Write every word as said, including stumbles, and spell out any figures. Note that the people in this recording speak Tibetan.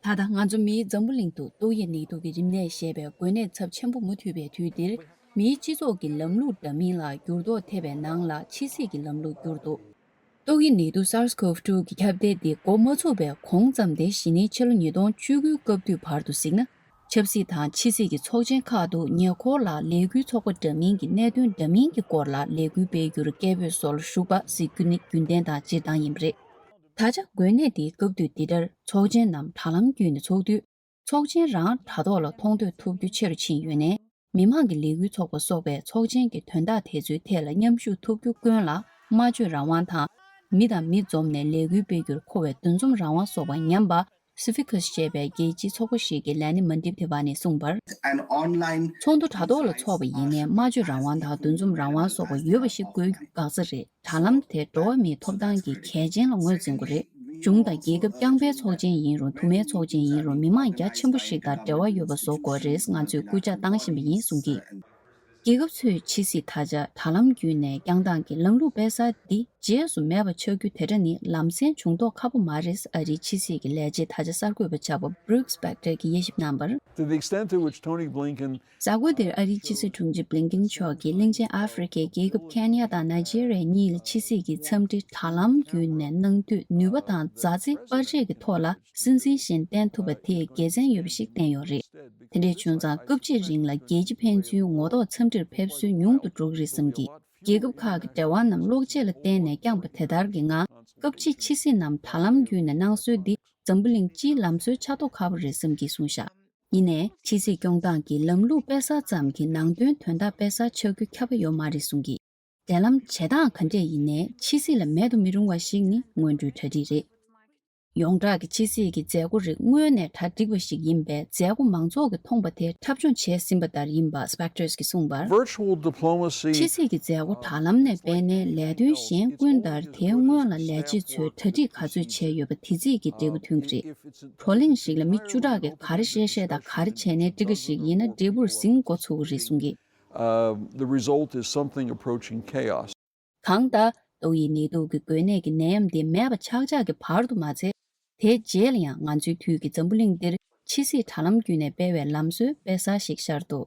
ད་ལྟ་ང་ཚོ་མིའི་འཛམ་བུ་གླིང་དུ་ཏོག་དབྱིབས་ནད་དུག་གི་རིམས་ནད་ཞེས་པའི་འགོས་ནད་ཚབས་ཆེན་པོ་མུ་མཐུད་པའི་དུས་འདིར། མིའི་སྤྱི་ཚོགས་ཀྱི་ལམ་ལུགས་འདྲ་མིན་ལ་འགྱུར་ལྡོག་ཐེབས་པའི་ནང་ལ་ཕྱི་སྲིད་ཀྱི་ལམ་ལུགས་འགྱུར་འདུག་ཏོག་དབྱིབས་ནད་དུག་SARS-CoV་two གི་ཁྱབ་གདལ་འདི་འགོ་མ་ཚུགས་པའི་གོང་ཙམ་དེ་གཞེས་ནིང་ཕྱི་ལོ་ཉིས་སྟོང་བཅུ་དགུའི་སྐབས་དུས་བར་དུ་གཟིགས་ན། ཆབ་སྲིད་དང་ཕྱི་སྲིད་ཀྱི་ཚོགས་ཆེན་ཁག་ཏུ་ཉེ་འཁོར་ལ་ལས་འགུལ་ཚོགས་པ་འདྲ་མིན་གྱི་གནད་དོན་འདྲ་མིན་གྱི་སྐོར་ལ་ལས་འགུལ་སྤེལ་རྒྱུར་སྐད་འབོད་སོགས་ལ་ཞུགས་པ་ཟེར་རྒྱུ་ནི་རྒྱུན་ལྡན་དང་སྤྱིར་བཏང་ཡིན་པ་རེད། ད་ཆ་འགོས་ནད་འདིའི་སྐབས་དུས་འདི་ལྟར་ཚོགས་ཆེན་ནམ་དྲ་ལམ་བརྒྱུད་ནས་ཚོགས་དུས། ཚོགས་ཆེན་རང་དྲ་ཐོག་ལ་མཐོང་ཐོས་ཐུབ་རྒྱུ་ཆེ་རུ་ཕྱིན་ཡོད་ནས། མི་མང་གི་ལས་འགུལ་ཚོགས་པ་སོགས་པས་ཚོགས་ཆེན་གྱི་དོན་དག་དེ་ཚོའི་ཐད་ལ་མཉམ་ཞུགས་ཐུབ་རྒྱུ་ཀུན་ལ་སྨྲ་བརྗོད་རང་དབང་དང་། མི་དང་མི་འཛོམས་ནས་ལས་འགུལ་སྤེལ་རྒྱུར་མཁོ་བའི་འདུ་འཛོམས་རང་དབང་སོགས་པ་ཉམས་པ། Civicus ཞེས་པའི་རྒྱལ་སྤྱིའི་ཚོགས་པ་ཞིག་གི་ལས་སྣེ་མན་དིབ་ཐེ་བ་ནས་གསུངས་པར། An online ཚོགས་འདུ་དྲ་ཐོག་ལ་འཚོགས་པ་ཡིན་ནའི་སྨྲ་བརྗོད་རང་དབང་དང་འདུ་འཛོམས་རང་དབང་སོགས་པ་ཡོད་པ་ཞིག་དགོས་རྒྱུ་འགག་རྩ་རེད། དྲ་ལམ་དེ་འགྲོ་བ་མིའི་ཐོབ་ཐང་གི་གལ་ཆེན་ལ་ངོས་འཛིན་དགོས་རེད། གཞུང་དང་རྒྱལ་ཁབ་རྐྱང་པའི་ཚོགས་ཆེན་ཡིན་རུང་དུ་མའི་ཚོགས་ཆེན་ཡིན་རུང་མི་མང་རྒྱ་ཆེན་པོ་ཞིག་དང་འབྲེལ་བ་ཡོད་པ་བཟོ་དགོས་རེད། ང་ཚོས་སྐུལ་ལྕག་བཏང་བཞིན་པ་ཡིན་གསུངས་ཀྱིས། རྒྱལ་ཁབ་ཚོས་ཕྱི་སྲིད་ད་ཆ་དྲ་ལམ་བརྒྱུད་ནས་བསྐྱངས་སྟངས་ཀྱི་ལམ་ལུགས་སྤེལ་ས་འདི་རྗེས་སུ་མེད་པ་ཆགས་རྒྱུ་དེ་འདྲ་ནི་ལམ་སེང་བྱུང་མདོག་ཁ་པོ་མ་རེད། ཨ་རིའི་ཕྱི་སྲིད་ཀྱི་ལས་བྱེད་ད་ཆ་གསར་འགོད་པ་ཆགས་པ་Brooks Spector གྱིས་དབྱེ་ཞིབ་གནང་བར། To the extent to which Tony Blinken གཟའ་འཁོར་འདིར་ཨ་རིའི་ཕྱི་སྲིད་དྲུང་ཆེ་Blinken མཆོག་གིས་གླིང་ཆེན་ཨ་ཧྥེ་རི་ཁའི་རྒྱལ་ཁབ་ཁེན་ཡ་དང་ནཱི་ཇེ་རི་ཡ་གཉིས་ལ་ཕྱི་སྲིད་ཀྱི་འཚམས་འདྲི་དྲ་ལམ་བརྒྱུད་ནས་གནང་དུས་ནུས་པ་དང་མཛའ་བརྩེ་སྤར་ཆས་ཀྱི་ཐོག་ལ་སྲིད་འཛིན་བཞིན་བསྟེན་ཐུབ་པ་དེས་དགེ་མཚན་ཡོད་པ་ཞིག་བསྟན་ཡོད་རེད། དེ་འདྲས་བྱུང་ཙང་སྐབས་གཅིག་རིང་ལ་རྒྱལ་སྤྱི་ཕན་ཚུན་ངོ་ཐོག་འཚམས་འདྲིར་ཕེབས་སྲོལ་ཉུང་དུ་འགྲོ་གི་རེད་བསམ་གྱིས། རྒྱལ་ཁབ་ཁག་གི་འབྲེལ་བ་རྣམས་གློག་ཆས་ལ་བརྟེན་ནས་བསྐྱངས་པ་དེ་ལྟར་གྱི་ངང་སྐབས་གཅིག་ཕྱི་སྲིད་རྣམས་དྲ་ལམ་བརྒྱུད་ནས་གནང་སྲོལ་འདི་འཛམ་བུ་གླིང་སྤྱིའི་ལམ་སྲོལ་ཆགས་མདོག་ཁ་པོ་རེད་བསམ་གྱིས་གསུངས་བཞག་ཡིན་ནའི་ཕྱི་སྲིད་སྐྱོང་སྟངས་ཀྱི་ལམ་ལུགས་སྤེལ་ས་ཙམ་གྱིས་ནང་དོན་དོན་དག་སྤེལ་ས་ཆགས་རྒྱུ་ཁྱབ་པ་ཡོད་མ་རེད་གསུངས་ཀྱིས། འབྲེལ་ལམ་བྱེད་སྟངས་ག་འདྲས་ཡིན་ནའི་ཕྱི་སྲིད་ལ་མེད་དུ་མི་རུང་བ་ཞིག་ནི་སྔོན་འགྲོའི་གྲ་སྒྲིག་རེད། ཡོངས་གྲགས་ཀྱི་ཕྱི་སྲིད་ཀྱི་མཛད་སྒོ་རིགས་དངོས་གནས་གྲ་སྒྲིག་པ་ཞིག་ཡིན་པས་མཛད་སྒོ་མང་ཚོགས་ཀྱིས་མཐོང་པ་དེ་འཁྲབ་སྦྱོང་བྱས་ཟིན་པ་ལྟར་ཡིན་པ་Spector གྱིས་གསུངས་པར། Virtual diplomacy ཕྱི་སྲིད་ཀྱི་མཛད་སྒོ་དྲ་ལམ་ནས་སྤེལ་ནས་ལས་དོན་གཞན་ཀུན་ལྟར་དེའི་སྔོན་ལ་ལས་བྱེད་ཚོས་གྲ་སྒྲིག་ག་ཚོད་བྱས་ཡོད་པ་དེ་རྩིས་ཀྱི་འབྲས་བུ་ཐོན་གྱི་རེད། བགྲོ་གླེང་ཞིག་ལ་མི་བཅུ་ཕྲག་གིས་ག་རེ་བཤད་བཤད་དང་ག་རེ་བྱས་ནའི་འགྲིག་གི་ཞིག་ཡིན་ན་འབྲས་བུར་ཟིན་འགོ་ཚུགས་ཀྱི་རེད་གསུངས་ཀྱིས། Uh, the result is something approaching chaos. གང་ལྟར་ཏོག་དབྱིབས་ནད་དུག་གི་འགོས་ནད་ཀྱི་ནད་ཡམས་འདི་མེད་པ་ཆགས་ཆགས་ཀྱི་བར་དུ་མ་ཚད། དེའི་རྗེས་ལ་ཡང་ང་ཚོའི་དུས་ཀྱི་འཛམ་བུ་གླིང་འདིར་ཕྱི་སྲིད་དྲ་ལམ་བརྒྱུད་ནས་སྤེལ་བའི་ལམ་སྲོལ་སྤེལ་གསར་ཞིག་ཤར་འདུག